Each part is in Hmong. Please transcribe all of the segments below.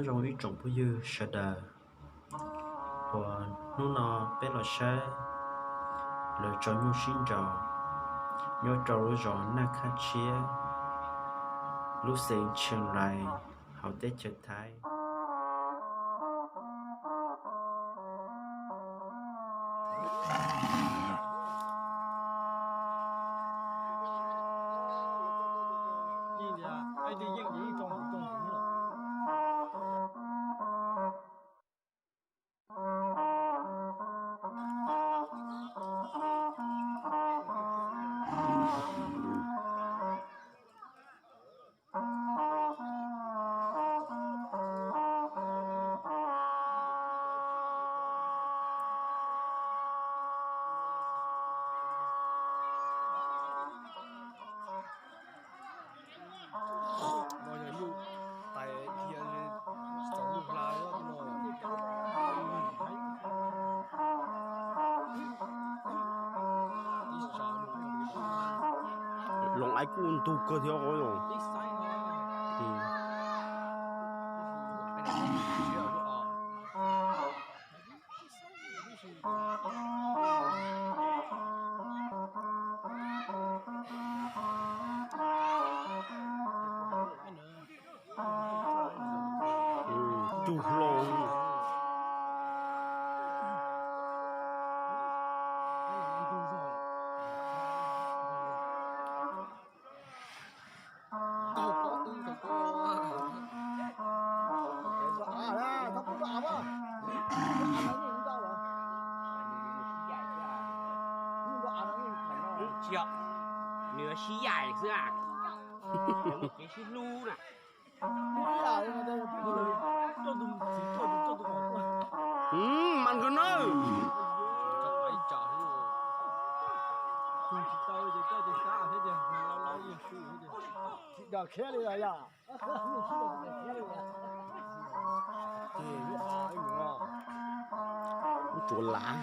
Zoo ib tsoom phooj ywg sawv daws, uas hnub no peb los saib lawv tso nyuj sib nraus nyob rau lub zos Naj Khaj Tshiab, lub xeev Tsheej Lais, hauv teb chaws Thaib. Loos aib kuj ntug kawg thiab os. Tug hlo. Nws sib yaim xwb a, kev sib hlub na. Mas nkawd na. Tsuav lav.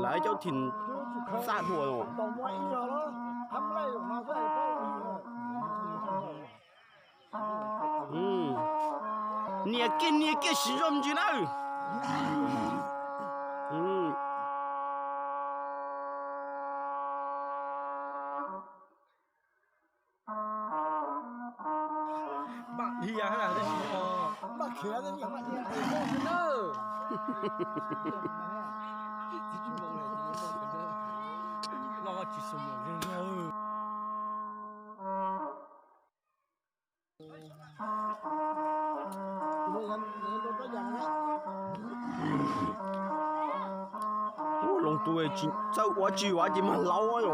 Lawv cov thim xaj huam. Nias kiag nias kiag siv zog ntsis na. Ua loo tus tsis txawj ua tsis ua ces mag laub os.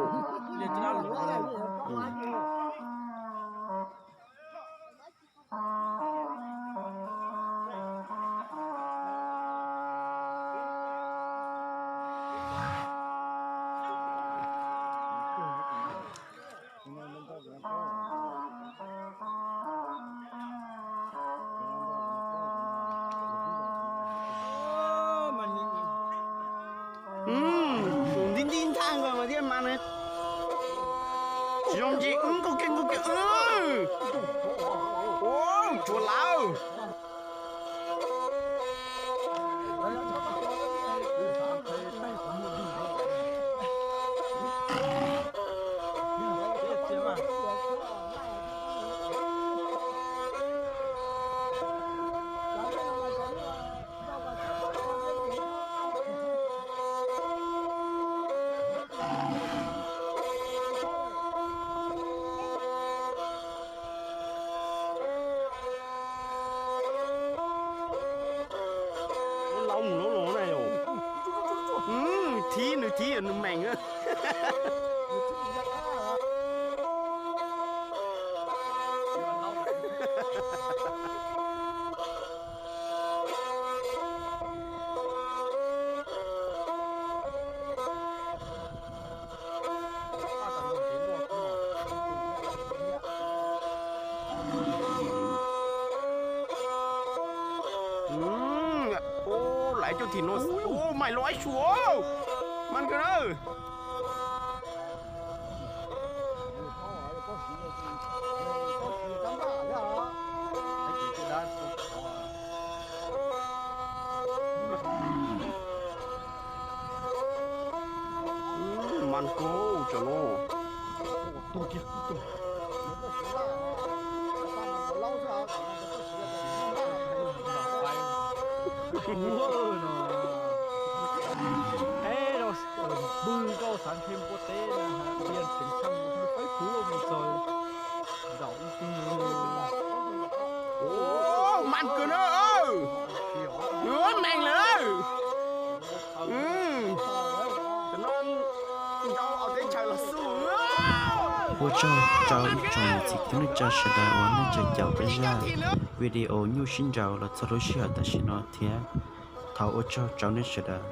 Ntij ntij nthaaj nkaus mas thiaj mas na. Tsis zoo ntsis wb nkaus kiag nkaus kiag. Tsuav lav. Laub mus laub los na yom. Thib nws thib nws meem. Ais coj thim no, ub, mais los ib suav, mas kawg na. Mas kawg tso no. Pw rau xav ntshe npua teb na, tias tseem tshaj Facebook mus txog zaum ib tug. Mas kawg na, nws meem lawm. Cov no nrau hauv teb chaws los xwb. Ua tsaug rau ib tsoom niam txiv kwv tij neej tsa sawv daws uas nej tseem caum peb zaj video nyuj sib nraus los txog lub sij hawm tam sim no thiab. Thov ua tsaug rau nej sawv daws.